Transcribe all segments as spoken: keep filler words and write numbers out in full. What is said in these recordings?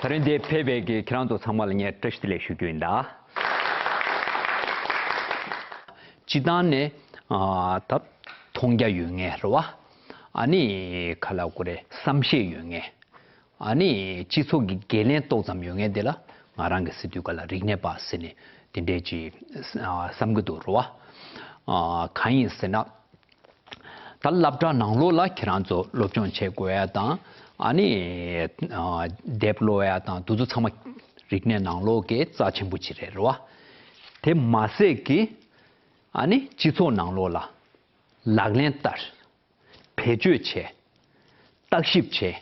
ད་རིང་འདིར་ཕེབས་པའི་གི་ཁྱེད་རང་ཚོ་ཚང་མ་ལ་ངས་བཀྲ་ཤིས་བདེ་ལེགས་ཞུ་རྒྱུ་ཡིན་ད། སྤྱིར་བཏང་ནས་ཨ་ད་མཐོང་རྒྱ་ཡོད་མཁན་རེད་བ། ཨ་ནི་ག་ལབ་དགོས་རེད། བསམ་ཤེས་ཡོད་མཁན། ཨ་ནི་སྤྱི་ཚོགས་ཀྱི་འགན་ལེན་ཏོག་ཙམ་ཡོད་མཁན་དེ་ལ་ང་རང་གི་ཟེར་དུས་ག་ལ་རིག་གནས་པ་ཟེར་ནས་དེ་འདྲས་ཀྱི་ཨ་བསམ་གྱི་འདུག་རེད་བ། ཨ་གང་ཡིན་ཟེར་ན། ད་སློབ་གྲྭ་ནང་ལོགས་ལ་ཁྱེད་རང་ཚོ་སློབ་སྦྱོང་བྱེད་དགོས་ཡ་དང་། ཨ་ནི་ཨ་དེབ་ཀློག་ཡ་དང་དེ་ཚོ་ཚང་མ་རིག་གནས་ནང་ལོགས་ཀྱི་རྩ་ཆེན་པོ་ཅིག་རེད་རེད་བ། དེ་མ་ཟད་ཀྱི་ཨ་ནི་སྤྱི་ཚོགས་ནང་ལོགས་ལ་ལག་ལེན་བསྟར། བེད་སྤྱོད་བྱས། བརྟག་ཞིབ་བྱས།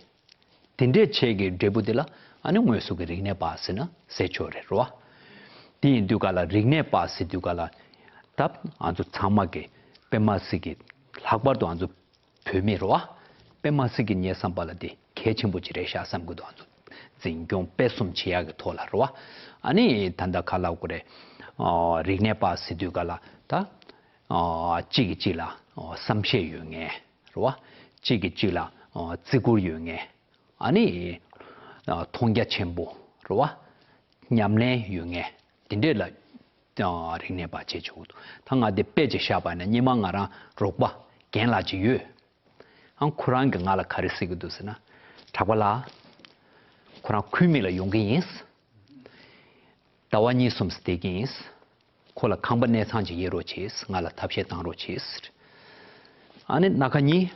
དེ་འདྲས་བྱས་ཀྱི་འབྲས་བུ་དེ་ལ་ཨ་ནི་དངོས་སུ་གི་རིག་གནས་པ་ཟེར་ན་ཟེར་ཆོག་རེད་རེད་བ། དེ་ཡིན་དུས་ག་ལ་རིག་གནས་པ་ཟེར་དུས་ག་ལ་ད་ང་ཚོ་ཚང་མ་གི་དཔེ་མ་སྲིད་ཀྱི་ལྷག་པར་དུ་ང་ཚོ་བོད་མི་རེད་བ། དཔེ་མ་སྲིད་ཀྱི་ངའི་བསམ་པ་ལ་དེ་གལ་ཆེན་པོ་ཅིག་རེད་ཤག་བསམ་གྱི་འདུག་ང་ཚོ་འཛིན་སྐྱོང་སྤེལ་གསུམ་བྱེད་ཡག་གི་ཐོག་ལ་རེད་བ། ཨ་ནི་ད་ལྟ་ག་ལབ་དགོས་རེད། ཨ་རིག་གནས་པ་ཟེར་དུས་ག་ལ་ད་ཨ་གཅིག་གིས་གཅིག་ལ་ཨ་བསམ་ཤེས་ཡོད་མཁན་རེད་བ། གཅིག་གིས་གཅིག་ལ་ཨ་བརྩི་བཀུར་ཡོད་མཁན། ཨ་ནི་ཨ་མཐོང་རྒྱ་ཆེན་པོ་རེད་བ། ཉམས་ལེན་ཡོད་མཁན་དེ་འདྲས་ལ་ཨ་རིག་གནས་པ་བྱེད་ཆོག་གི་འདུག་ད་ང་དེ་དཔེ་ཅིག་བཞག་པ་ཡིན་ན་སྔོན་མ་ང་རང་རོགས་པ་རྒན་ལགས་ཅིག་ཡོད། ཨང་ཁོ་རང་གིས་ང་ལ་ག་རེ་ཟེར་གྱི་འདུག་ཟེར་ན། གྲགས་པ་ལགས། ཁོ་རང་ཁུལ་མི་ལ་ཡོང་གི་ཡིན། ཟླ་བ་གཉིས་གསུམ་བསྡད་ཀྱི་ཡིན། ཁོ་ལ་ཁང་པ་གནས་ཚང་ཅིག་དབྱེ་རོགས་བྱེད། ང་ལ་ཐབས་ཤེས་བཏང་རོགས་བྱེད་ཟེར། ཨ་ནི་སྣ་ཁ་གཉིས།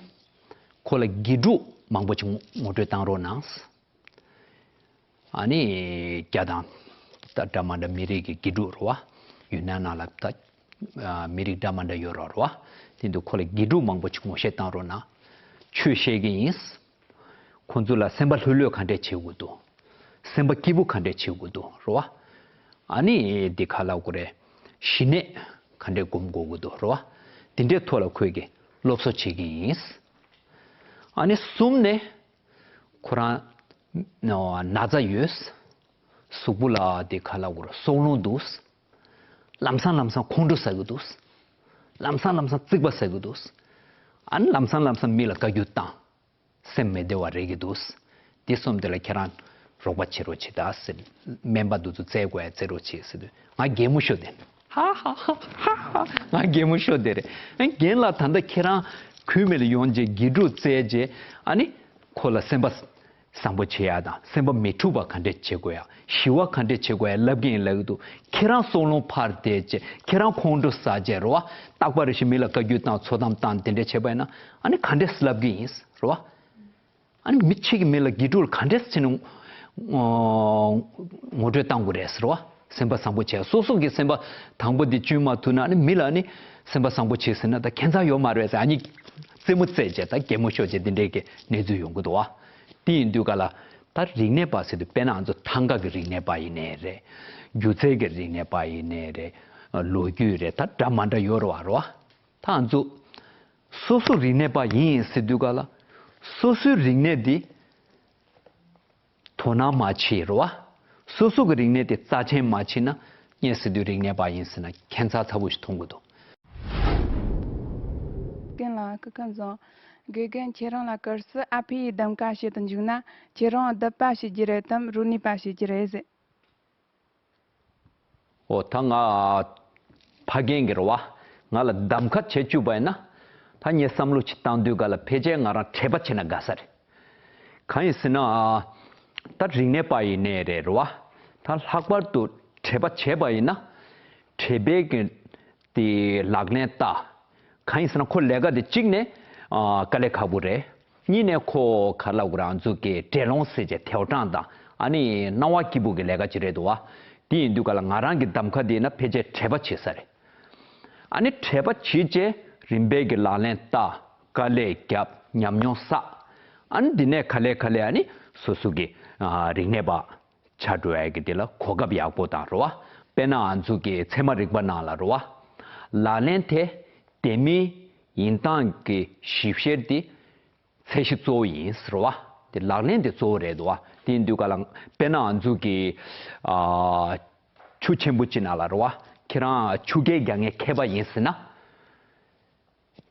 ཁོ་ལ་དགེ་ཕྲུག་མང་པོ་ཅིག་ངོ་སྤྲོད་བཏང་རོགས་གནང་། ཨ་ནི་རྒྱ་དང་ད་འདྲ་མ་འདྲ་མི་རིགས་ཀྱི་དགེ་ཕྲུག་རེད་བ། ཡུན་ནན་ནང་ལ་ད་ཨ་མི་རིགས་འདྲ་མ་འདྲ་ཡོད་རེད་བ། དེ་འདུག་ཁོ་ལ་དགེ་ཕྲུག་མང་པོ་ཅིག་ངོ་ཤེས་བཏང་རོགས་གནང་། ཆོས་བཤད་ཀྱི་ཡིན། ཁོང་ཚོ་ལ་སེམས་པ་ལྷོད་ལྷོད་ག་འདྲས་བྱེད་དགོས་འདུག་སེམས་པ་སྐྱིད་པོ་ག་འདྲས་བྱེད་དགོས་འདུག་རེད་བ། ཨ་ནི་འདི་ག་ལབ་དགོས་རེད། ཞི་གནས་ག་འདྲས་སྒོམ་དགོས་ཀྱི་འདུག་རེད་བ། འདི་འདྲའི་ཐོག་ལ་ཁོས་ཀྱི་སློབ་གསོ་བྱེད་ཀྱི་ཡིན། ཨ་ནི་གསུམ་ནས་ཁོ་རང་ན་ཚ་ཡོད། གཟུགས་པོ་ལ་འདི་ག་ལབ་དགོས་རེད། སྲོག་རླུང་འདུག་ལམ་སང་ལམ་སང་ཁོང་ཁྲོ་ཟ་གི་འདུག་ལམ་སང་ལམ་སང་རྩིག་པ་ཟ་གི་འདུག་ཨ་ནི་ལམ་སང་ལམ་སང་མི་ལ་བཀའ་བཀྱོན་བཏང་། སེམས་མི་བདེ་བ་རེག་གི་འདུག་འདི་གསུམ་དེ་ལ་ཁྱེད་རང་རོགས་པ་བྱེད་རོགས་བྱེད་ད་ཟེར། སྨན་པ་འདི་ཚོ་བཙལ་དགོས་ཡ་བཙལ་རོགས་བྱེད་ཟེར་དུས་ང་གད་མོ་ཤོར་ཏེ། ཧ་ཧ་ཧ་ཧ། ང་གད་མོ་ཤོར་ཏེ་རེད། ཨ་རྒན་ལགས་ད་ལྟ་ཁྱེད་རང་ཁུལ་མི་ལ་ཡོང་རྗེས་དགེ་ཕྲུག་བཙལ་རྗེས་ཨ་ནི་ཁོ་ལ་སེམས་པ་བཟང་པོ་བྱེད་ཡ་དང་སེམས་པ་མི་འཁྲུགས་པ་ག་འདྲས་བྱེད་དགོས་ཡ། ཞི་བ་ག་འདྲས་བྱེད་དགོས་ཡ་ལབ་ཀྱི་ཡིན་ལབ་ཀྱི་འདུག་ཁྱེད་རང་སྲོག་རླུང་འཕར་བསྡད་རྗེས་ཁྱེད་རང་ཁོང་ཁྲོ་ཟ་རྗེས་རེད་བ། རྟག་པར་ཞིག་མི་ལ་བཀའ་བཀྱོན་བཏང་འཚོ་གཏམ་བཏང་དེ་འདྲས་བྱས་པ་ཡིན་ན་ཨ་ནི་ག་འདྲས་ལབ་ཀྱི་ཡིན་རེད་བ། ཨ་ནི་མི་གཅིག་གིས་མི་ལ་དགེ་ཕྲུག་ལ་ག་འདྲས་བྱས་ནས་ངོ་སྤྲོད་བཏང་དགོས་རེད་ཟེར་བ། སེམས་པ་བཟང་པོ་བྱས། སོ་སོ་གི་སེམས་པ་དང་པོ་འདི་བཅོས་མ་ཐུབ་ན་ཨ་ནི་མི་ལ་ཨ་ནི་སེམས་པ་བཟང་པོ་བྱས་ཟེར་ན་ད་ཁྱད་མཚར་ཡོད་མ་རེད་ཟེར། ཨ་ནི་རྩེད་མོ་རྩེད་བྱས་ད་གད་མོ་ཤོར་བྱས་འདི་འདྲའི་གི་གནས་ཚུལ་ཡོང་གི་འདུག་བ། དེ་ཡིན་དུས་ག་ལ་ད་རིག་གནས་པ་ཟེར་དུས་དཔེར་ན་ང་ཚོ་ཐང་ག་གི་རིག་གནས་པ་ཡིན་ནའི་རེད། སྒྱུ་རྩལ་གྱི་རིག་གནས་པ་ཡིན་ནའི་རེད། ལོ་རྒྱུས་རེད། ད་འདྲ་མ་འདྲ་ཡོད་རེད་བ་རེད་བ། ད་ང་ཚོ་སོ་སོ་རིག་གནས་པ་ཡིན་ཟེར་དུས་ག་ལ་སོ་སོའི་རིག་གནས་འདི་དོ་སྣང་མ་བྱེད་རེད་བ། སོ་སོ་གི་རིག་གནས་དེ་རྩ་ཆེན་མ་བྱེད་ན་ངས་ཟེར་དུས་རིག་གནས་པ་ཡིན་ཟེར་ན་ཁྱད་མཚར་ཚ་པོ་ཞིག་མཐོང་གི་འདུག་རྒན་ལགས་སྐུ་ཁམས་བཟང་། དགེ་རྒན་ཁྱེད་རང་ལ་སྐབས་སུ་ཨ་ཕས་གདམ་ག་བྱེད་དུ་འཇུག་ན་ཁྱེད་རང་སྡིག་པ་བྱེད་རྒྱུ་རེད་དམ་རིག་གནས་པ་བྱེད་རྒྱུ་རེད་ཟེར། ཨོ་ད་ང་ཕ་རྒན་གྱི་རེད་བ། ང་ལ་གདམ་ག་བྱེད་བཅུག་པ་ཡིན་ན། ད་ངས་བསམ་བློ་ཅིག་བཏང་དུས་ག་ལ་ཕལ་ཆེར་ང་རང་དྲེགས་པ་བྱས་ན་དགའ་ས་རེད། གང་ཡིན་ཟེར་ན། ད་རིག་གནས་པ་ཡིན་ནའི་རེད་རེད་བ། ད་ལྷག་པར་དུ་དྲེགས་པ་བྱས་པ་ཡིན་ན། དྲེགས་པའི་གི་དེ་ལག་ལེན་བསྟར། གང་ཡིན་ཟེར་ན་ཁོ་ལས་ཀ་དེ་གཅིག་ནས་ཨ་དཀའ་ལས་ཁག་པོ་རེད། གཉིས་ནས་ཁོ་ག་རེ་ལབ་དགོས་རེད། ང་ཚོ་གི་འགྲན་སློང་ཟེར་བྱས་ཐེའུ་ཀྲང་དང་ཨ་ནི་སྣང་བ་སྐྱིད་པོ་གི་ལས་ཀ་ཅིག་རེད་འདུག་བ། དེ་ཡིན་དུས་ག་ལ་ང་རང་གི་གདམ་ག་དེ་ཡིན་ན་ཕལ་ཆེར་དྲེགས་པ་བྱེད་ས་རེད། ཨ་ནི་དྲེགས་པ་བྱེད་བྱས་རིམ་པས་ཀྱི་ལག་ལེན་བསྟར། དཀའ་ལས་བརྒྱབ། ཉམས་མྱོང་བསགས། ཨ་ནི་འདི་ནས་ག་ལེ་ག་ལེ་ཨ་ནི་སོ་སོ་གི་ཨ་རིག་གནས་པ་ཆགས་འགྲོ་ཡ་གི་དེ་ལ་གོ་སྐབས་ཡག་པོ་དང་རེད་བ། དཔེར་ན་ང་ཚོ་གི་ཚད་མ་རིག་པ་ནང་ལ་རེད་བ། ལག་ལེན་དེ་དེ་མིན་ཡིན་སྟངས་ཀྱི་ཞིབ་བཤེར་དེ་ཚད་གཞི་གཙོ་བོ་ཡིན་ཟེར་བ། དེ་ལག་ལེན་དེ་གཙོ་བོ་རེད་འདུག་བ། དེ་ཡིན་དུས་ག་ལ་དཔེར་ན་ང་ཚོ་གི་ཨ་ཆུ་ཆེན་པོ་ཅིག་ནང་ལ་རེད་བ། ཁྱེད་རང་ཆུ་རྐྱལ་རྒྱག་མཁན་མཁས་པ་ཡིན་ཟེར་ན།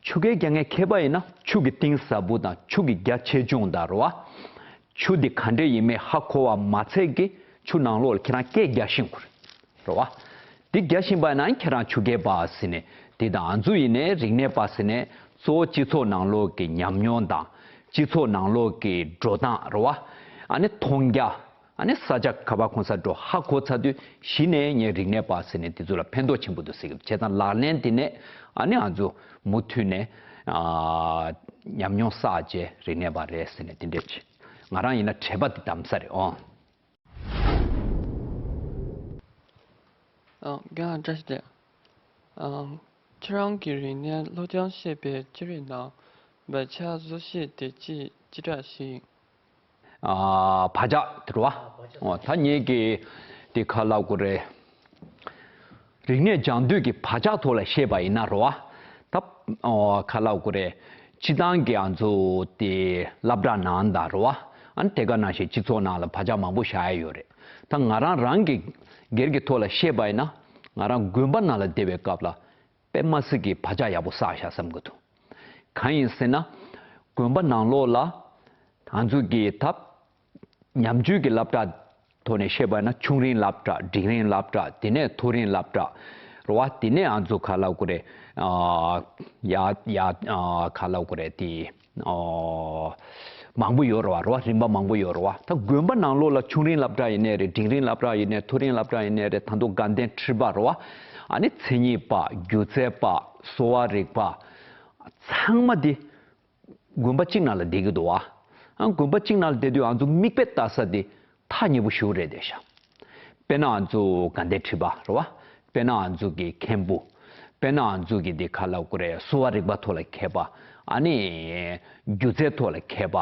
ཆུ་རྐྱལ་རྒྱག་མཁན་མཁས་པ་ཡིན་ན་ཆུ་གི་གཏིང་ཟབ་པོ་དང་ཆུ་གི་རྒྱ་ཆེ་ཆུང་དང་རེད་བ། ཆུ་དེ་ག་འདྲ་ཡིན་མིན་ཧ་གོ་བ་མ་ཚད་ཀྱི་ཆུ་ནང་ལོགས་ལ་ཁྱེད་རང་སྐད་རྒྱག་ཤེས་དགོས་རེད་བ། དེ་རྒྱག་ཤེས་པ་ན་ཁྱེད་རང་ཆུ་རྐྱལ་པ་ཟེར་ནས་དེ་དང་ཨ་ཚོ་ཡིན་ནའི་རིག་གནས་པ་ཟེར་ནས་གཙོ་བོ་སྤྱི་ཚོགས་ནང་ལོགས་ཀྱི་ཉམས་མྱོང་དང་སྤྱི་ཚོགས་ནང་ལོགས་ཀྱི་འགྲོ་སྟངས་རེད་བ། ཨ་ནི་མཐོང་རྒྱ། ཨ་ནི་ས་ཆ་ག་པར་ཁོང་ས་འགྲོ་ཧ་གོ་ཚར་དུས་གཞི་ནས་ངས་རིག་གནས་པ་ཟེར་ནས་དེ་ཚོ་ལ་ཕན་ཐོགས་ཆེན་པོ་འདུག་ཟེར་གི་འདུག་བྱས་ཙང་ལག་ལེན་དེ་ནས་ཨ་ནི་ང་ཚོ་མུ་མཐུད་ནས་ཨ་ཉམས་མྱོང་བསགས་བྱས་རིག་གནས་པ་རེད་ཟེར་ནས་དེ་འདྲས་བྱས། ང་རང་ཡིན་ན་དྲེག་པ་དེ་གདམ་ས་རེད་ཨོ། ཨ། རྒན་ལགས་བཀྲ་ཤིས་བདེ་ལེགས། ཨ། ཁྱེད་རང་གིས་རིག་གནས་སློབ་སྦྱོང་བཤད་པའི་ཅི་རིགས་ནང་བག་ཆགས་བཟོ་ཤེས་དེ་ཅི་ཅི་འདྲ་ཞིག་ཨ། བག་ཆགས་དེ་རེད་བ། ཨོ་ད་ངེད་ཀྱིས་དེ་ག་ལབ་དགོས་རེད། རིག་གནས་སྦྱང་དུས་ཀྱི་བག་ཆགས་ཐོག་ལ་བཤད་པ་ཡིན་ན་རེད་བ། ད་ཨོ་ག་ལབ་དགོས་རེད། སྤྱི་བཏང་གི་ཨ་ཚོ་དེ་སློབ་གྲྭ་ནང་དང་རེད་བ། ཨ་ནི་དེ་ག་ནང་བཞིན་སྤྱི་ཚོགས་ནང་ལ་བག་ཆགས་མང་པོ་བཞག་ཡ་ཡོད་རེད། ད་ང་རང་རང་གི་སྒེར་གྱི་ཐོག་ལ་བཤད་པ་ཡིན་ན་ང་རང་དགོན་པ་ནང་ལ་བསྡད་པའི་སྐབས་ལ་དཔེ་མ་སྲིད་ཀྱི་བག་ཆགས་ཡག་པོ་བསགས་ཤག་བསམ་གྱི་འདུག་གང་ཡིན་ཟེར་ན། དགོན་པ་ནང་ལོགས་ལ་ང་ཚོ་གི་ད་ཉམས་བཅོས་ཀྱི་སློབ་གྲྭ་ཐོག་ནས་བཤད་པ་ན་ཆུང་རིམ་སློབ་གྲྭ། འབྲིང་རིམ་སློབ་གྲྭ། དེ་ནས་མཐོ་རིམ་སློབ་གྲྭ་རེད་བ། དེ་ནས་ང་ཚོ་ག་ལབ་དགོས་རེད། ཨ་ཡ་ཡ་ཨ་ག་ལབ་དགོས་རེད་དེ་ཨོ་མང་པོ་ཡོད་རེད་བ། རེད་བ། རིམ་པ་མང་པོ་ཡོད་རེད་བ། ད་དགོན་པ་ནང་ལོགས་ལ་ཆུང་རིམ་སློབ་གྲྭ་ཡིན་ནའི་རེད། འབྲིང་རིམ་སློབ་གྲྭ་ཡིན་ནའི་མཐོ་རིམ་སློབ་གྲྭ་ཡིན་ནའི་རེད། ད་དུང་དགའ་ལྡན་ཁྲི་པ་རེད་བ། ཨ་ནི་མཚན་ཉིད་པ། སྒྱུ་རྩལ་པ། གསོ་བ་རིག་པ། ཚང་མ་དེ་དགོན་པ་གཅིག་ནང་ལ་བསྡད་ཀྱི་འདུག་བ། ཨ་དགོན་པ་གཅིག་ནང་ལ་བསྡད་དུས་ང་ཚོ་མིག་དཔེ་ལྟ་ས་དེ་ཐག་ཉེ་པོ་ཞེ་པོ་རེད་བསྡད་ཤག་དཔེར་ན་ང་ཚོ་དགའ་ལྡན་ཁྲི་པ་རེད་བ། དཔེར་ན་ང་ཚོ་གི་མཁན་པོ། དཔེར་ན་ང་ཚོ་གི་དེ་ག་ལབ་དགོས་རེད། གསོ་བ་རིག་པ་ཐོག་ལ་མཁས་པ། ཨ་ནི་སྒྱུ་རྩལ་ཐོག་ལ་མཁས་པ།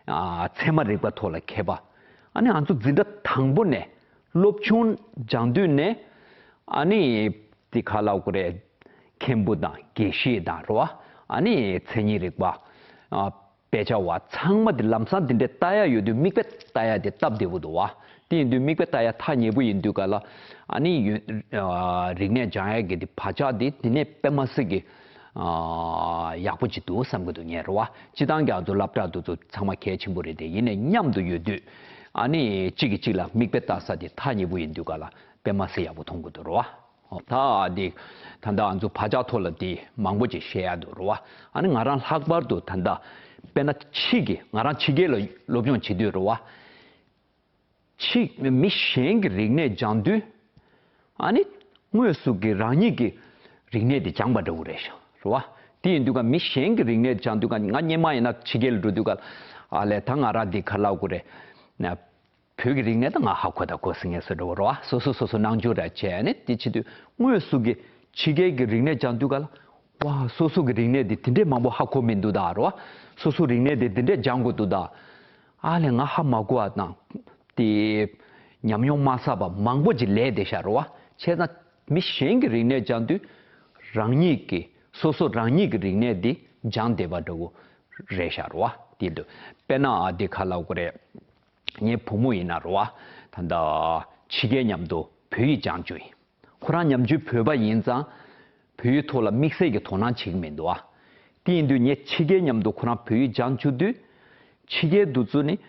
ཨ་ཚད་མ་རིག་པ་ཐོག་ལ་མཁས་པ། ཨ་ནི་ང་ཚོ་འཛིན་གྲྭ་དང་པོ་ནས་སློབ་ཆུང་སྦྱང་དུས་ནས་ཨ་ནི་དེ་ག་ལབ་དགོས་རེད། མཁན་པོ་དང་དགེ་བཤེས་དང་རེད་བ། ཨ་ནི་མཚན་ཉིད་རིག་པ། ཨ་དཔེ་ཆ་བ་ཚང་མ་དེ་ལམ་སང་དེ་འདྲའི་ལྟ་ཡ་ཡོད་དུས་མིག་དཔེ་ལྟ་ཡ་དེ་སྟབས་བདེ་པོ་འདུག་བ། དེ་ཡིན་དུས་མིག་དཔེ་ལྟ་ཡ་ཐག་ཉེ་པོ་ཡིན་དུས་ག་ལ་ཨ་ནི་ཡོད། ཨ་རིག་གནས་སྦྱང་ཡ་གི་དེ་བག་ཆགས་དེ་དེ་ནས་དཔེ་མ་སྲིད་ཀྱི་ཨ་ཡག་པོ་ཅིག་འདུག་བསམ་གི་འདུག་ངས་རེད་བ། སྤྱི་བཏང་གི་ང་ཚོ་སློབ་གྲྭ་དེ་ཚོ་ཚང་མ་གལ་ཆེན་པོ་རེད་དེ། ཡིན་ནའི་མཉམ་དུ་ཡོད་དུས་ཨ་ནི་གཅིག་གིས་གཅིག་ལ་མིག་དཔེ་ལྟ་ས་དེ་ཐག་ཉེ་པོ་ཡིན་དུས་ག་ལ་དཔེ་མ་སྲིད་ཡག་པོ་མཐོང་གི་འདུག་རེད་བ། ཨོ་ད་འདི་ད་ལྟ་ང་ཚོ་བག་ཆགས་ཐོག་ལ་འདི་མང་པོ་ཅིག་བཤད་ཡ་འདུག་རེད་བ། ཨ་ནི་ང་རང་ལྷག་པར་དུ་ད་ལྟ་དཔེར་ན་ཕྱི་གི་ང་རང་ཕྱི་རྒྱལ་ལ་སློབ་སྦྱོང་བྱེད་དུས་རེད་བ། ཕྱི་མི་གཞན་གྱི་རིག་གནས་སྦྱང་དུས་ཨ་ནི་དངོས་སུ་གི་རང་ཉིད་ཀྱི་རིག་གནས་དེ་སྦྱངས་པ་འདྲ་བོ་རེད་ཤག་རེད་བ། དེ་ཡིན་དུས་ཀ་མི་གཞན་གྱི་རིག་གནས་སྦྱང་དུས་ཀ་ང་སྔོན་མ་ཡིན་ན་ཕྱི་རྒྱལ་ལ་འགྲོ་དུས་ཀ་ཨ་ལས་ད་ང་རང་འདི་ག་ལབ་དགོས་རེད། བོད་ཀྱི་རིག་གནས་ད་ང་ཧ་གོ་ད་གོ་ཟེར་ངེས་སུ་འགྲོ་བ་རེད་བ། སོ་སོ་སོ་སོ་སྣང་ཆུང་ར་བྱས་ནས་དེ་བྱེད་དུས་དངོས་སུ་གི་ཕྱི་རྒྱལ་གྱི་རིག་གནས་སྦྱང་དུས་ག་ལ་ཝ་སོ་སོ་གི་རིག་གནས་དེ་དེ་འདྲས་མང་པོ་ཧ་གོ་མི་འདུག་ད་རེད་བ། སོ་སོ་རིག་གནས་དེ་དེ་འདྲས་སྦྱང་དགོས་འདུག་ད། ཨ་ལས་ང་ཧ་མ་གོ་བ་དང་དེ་ཉམས་མྱོང་མ་བསགས་པ་མང་པོ་ཅིག་ལས་བསྡད་ཤག་རེད་བ། བྱས་ཙང་མི་གཞན་གྱི་རིག་གནས་སྦྱང་དུས་རང་ཉིད་ཀྱི་སོ་སོ་རང་ཉིད་ཀྱི་རིག་གནས་དེ་སྦྱངས་བསྡད་པ་འདྲ་བོ་རེད་ཤག་རེད་བ། དེ་འདུག་དཔེར་ན་ཨ་དེ་ག་ལབ་དགོས་རེད། ངའི་བུ་མོ་ཡིན་ན་རེད་བ། ད་ལྟ་ཕྱི་རྒྱལ་མཉམ་དུ་བོད་ཡིག་སྦྱང་རྒྱུ་ཡིན། ཁོ་རང་ཉམས་ཆུང་བོད་པ་ཡིན་ཙང་བོད་ཡིག་ཐོག་ལ་དམིགས་བསལ་གྱི་དོ་སྣང་བྱེད་ཀྱི་མི་འདུག་ཨ། དེ་ཡིན་དུས་ངས་ཕྱི་རྒྱལ་མཉམ་དུ་ཁོ་རང་བོད་ཡིག་སྦྱང་བཅུག་དུས་ཕྱི་རྒྱལ་དུ་ཚུད་ནས་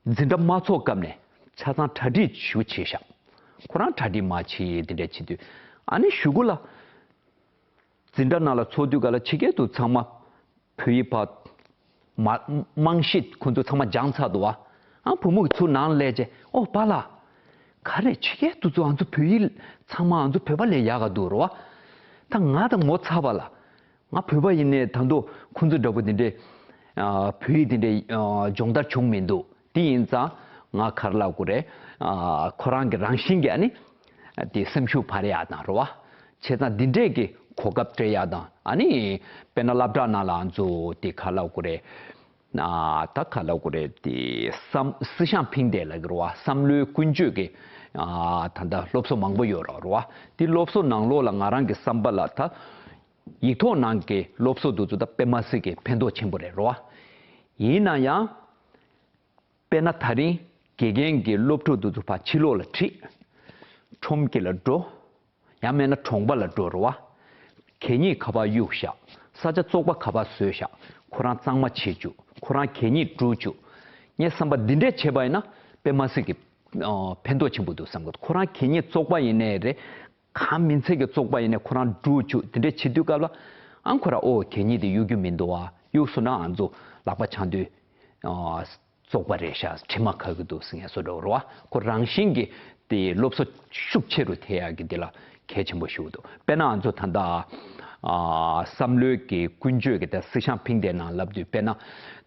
འཛིན་གྲྭ་མ་ཚོགས་སྐབས་ནས་ཆ་ཚང་གྲ་སྒྲིག་ཞུ་བྱས་ཤག་ཁོ་རང་གྲ་སྒྲིག་མ་བྱས་དེ་འདྲ་བྱེད་དུས་ཨ་ནི་གཞུག་གུ་ལ་འཛིན་གྲྭ་ནང་ལ་ཚོགས་དུས་ག་ལ་ཕྱི་རྒྱལ་དུ་ཚང་མ་བོད་ཡིག་ཕར་མ་རྨང་གཞི་ཁོ་ཚོ་ཚང་མ་སྦྱངས་ཚར་འདུག་བ། ཨ་བུ་མོ་གིས་ཚུར་ནང་སླེབས་རྗེས་ཨོ་པཱ་ལགས། ག་རེ་ཕྱི་རྒྱལ་དུ་ཚོ་ང་ཚོ་བོད་ཡིག་ཚང་མ་ང་ཚོ་བོད་པ་ལས་ཡག་ག་འདུག་རེད་བ། ད་ང་ད་ངོ་ཚ་བ་ལ། ང་བོད་པ་ཡིན་ནའི་ད་དུང་ཁོ་ཚོ་འདྲ་པོ་དེ་འདྲའི་ཨ་བོད་ཡིག་དེ་འདྲའི་ཨ་སྦྱོང་བརྡར་བྱུང་མི་འདུག་དེ་ཡིན་ཙང་ང་ག་རེ་ལབ་དགོས་རེད། ཨ་ཁོ་རང་གི་རང་བཞིན་གྱིས་ཨ་ནི་དེ་སེམས་ཤུགས་འཕར་ཡག་དང་རེད་བ། བྱས་ཙང་འདི་འདྲས་ཀྱི་གོ་སྐབས་སྤྲད་ཡག་དང་ཨ་ནི་དཔེར་ན་སློབ་གྲྭ་ནང་ལ་ང་ཚོ་དེ་ག་རེ་ལབ་དགོས་རེད། ཨ་ད་ག་རེ་ལབ་དགོས་རེད། དེ་བསམ་思想品德ལབ་ཀྱི་རེད་བ། བསམ་བློའི་ཀུན་སྤྱོད་ཀྱི་ཨ་ད་ལྟ་སློབ་གསོ་མང་པོ་ཡོད་རེད་བ། དེ་སློབ་གསོ་ནང་ལོགས་ལ་ང་རང་གི་བསམ་པ་ལ་ད། ཡིག་ཐོག་ནང་གི་སློབ་གསོ་དེ་ཚོ་ད་དཔེ་མ་སྲིད་ཀྱི་ཕན་ཐོགས་ཆེན་པོ་རེད་རོ། ཡིན་ན་ཡང་། དཔེར་ན་ད་རིང་དགེ་རྒན་གྱིས་སློབ་ཕྲུག་དེ་ཚོ་ཕར་ཕྱི་ལོགས་ལ་ཁྲིད། ཁྲོམ་གྱི་ལ་འགྲོ། ཡང་མིན་ན་གྲོང་པ་ལ་འགྲོ་རོ། གད་སྙིགས་ག་པར་གཡུགས་བཞག་ས་ཆ་བཙོག་པ་ག་པར་བཟོས་བཞག་ཁོ་རང་གཙང་མ་བྱེད་བཅུག་ཁོ་རང་གད་སྙིགས་སྒྲུག་བཅུག་ངས་བསམ་པ་འདི་འདྲས་བྱས་པ་ཡིན་ན་དཔེ་མ་སྲིད་ཀྱི་ཨ་ཕན་ཐོགས་ཆེན་པོ་འདུག་བསམ་གི་འདུག་ཁོ་རང་གད་སྙིགས་བཙོག་པ་ཡིན་ནའི་རེད། གང་མིན་ཚད་ཀྱི་བཙོག་པ་ཡིན་ནའི་ཁོ་རང་འགྲོ་བཅུག་དེ་འདྲས་བྱེད་དུས་སྐབས་ལ་ཨང་ཁོ་རང་ཨོ་གད་སྙིགས་དེ་གཡུག་རྒྱུ་མི་འདུག་ཨ། གཡུག་སོང་ན་ཨ་ཚོ་ལག་པ་འཆང་དུས་ཨ་བཙོག་པ་རེད་ཤག་དྲི་མ་ཁ་གི་འདུག་ཟེར་ངས་སོ་འགྲོ་རོ། ཁོ་རང་བཞིན་གྱི་དེ་སློབ་གསོ་ཤུགས་ཆེ་རུ་ཐེབས་ཡག་གི་དེ་ལ་གལ་ཆེན་པོ་ཞིག་འདུག་དཔེར་ན་ང་ཚོ་ད་ལྟ་ཨ་བསམ་བློའི་གི་ཀུན་སྤྱོད་ཀྱི་ད་སྲིད་ཤང་ཕིང་དེ་ནང་ལབ་དུས་དཔེར་ན་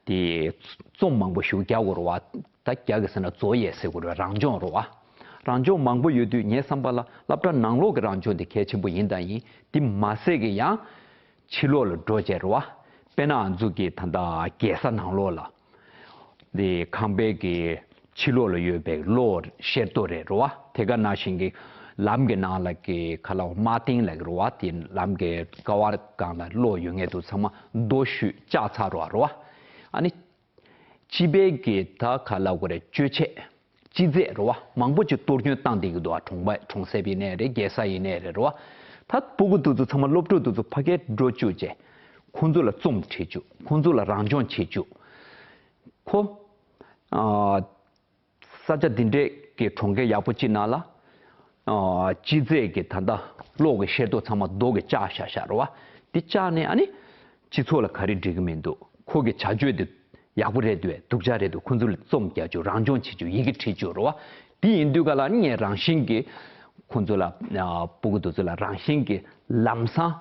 དེ་རྩོམ་མང་པོ་ཞིག་རྒྱག་དགོས་རེད་བ། ད་རྒྱག་གི་ཟེར་ན་རྫོགས་ཡས་ཟེར་དགོས་རེད་བ། རང་སྦྱོང་རེད་བ། རང་སྦྱོང་མང་པོ་ཡོད་དུས་ངའི་བསམ་པ་ལ་སློབ་གྲྭ་ནང་ལོགས་ཀྱི་རང་སྦྱོང་དེ་གལ་ཆེན་པོ་ཡིན་དང་ཡིན། དེ་མ་ཟད་ཀྱི་ཡང་ཕྱི་ལོགས་ལ་འགྲོ་བྱས་རེད་བ། དཔེར་ན་ང་ཚོ་གི་ད་ལྟ་རྒྱལ་ས་ནང་ལོགས་ལ། དེ་ཁང་པའི་གི་ཕྱི་ལོགས་ལ་ཡོད་པའི་གློག་ཤེལ་ཏོག་རེད་རོ་བ། དེ་ག་ནང་བཞིན་གྱི་ལམ་གྱི་ནང་ལ་གི་ཁ་ལ་མ་ཏིང་ལ་གི་རོ་བ། དེ་ལམ་གྱི་ཀ་བ་སྒང་ལ་གློག་ཡོད་མཁན་དུ་ཚང་མ་རྡོ་བཤུས་བཅག་ཚར་རོ་བ་རོ་བ། ཨ་ནི་སྤྱི་པའི་གི་ད་ཁ་ལ་གོ་རེ་སྤྱོད་ཆས་སྤྱི་རྫས་རོ་བ་མང་པོ་ཅིག་གཏོར་སྐྱོན་བཏང་བསྡད་ཀྱི་འདུག་བ། གྲོང་པ་གྲོང་གསེབ་ཡིན་ནའི་རེད། རྒྱལ་ས་ཡིན་ནའི་རེད་རོ་བ། ད་སྤུ་གུ་དེ་ཚོ་ཚང་མ་སློབ་ཕྲུག་དེ་ཚོ་ཕ་གིར་འགྲོ་བཅུག་བྱས་ཁོང་ཚོ་ལ་རྩོམ་བྲིས་བཅུག་ཁོང་ཚོ་ལ་རང་སྦྱོང་བྱེད་བཅུག་ཁོ། ཨ། ས་ཆ་འདི་འདྲས་ཀྱི་གྲོང་ཁྱེར་ཡག་པོ་ཅིག་ནང་ལ། ཨ། སྤྱི་རྫས་ཀྱི་ད་ལྟ་གློག་གི་ཤེལ་ཏོག་ཚང་མ་རྡོ་གི་བཅག་བཞག་བཞག་རེད་བ། འདི་བཅག་ནས་ཨ་ནི། སྤྱི་ཚོགས་ལ་ག་རེ་འགྲིག་གི་མི་འདུག་ཁོ་གི་བྱ་སྤྱོད་འདི་ཡག་པོ་རེད་འདུག་སྡུག་ཅག་རེད་འདུག་ཁོ་ཚོ་ལ་རྩོམ་རྒྱག་བཅུག་རང་སྦྱོང་བྱེད་བཅུག་ཡི་གེ་བྲིས་བཅུག་རེད་བ། འདི་ཡིན་དུས་ག་ལ་ངས་རང་བཞིན་གྱི་ཁོ་ཚོ་ལ། ཨ། སྤུ་གུ་དེ་ཚོ་ལ་རང་བཞིན་གྱི་ལམ་སང་།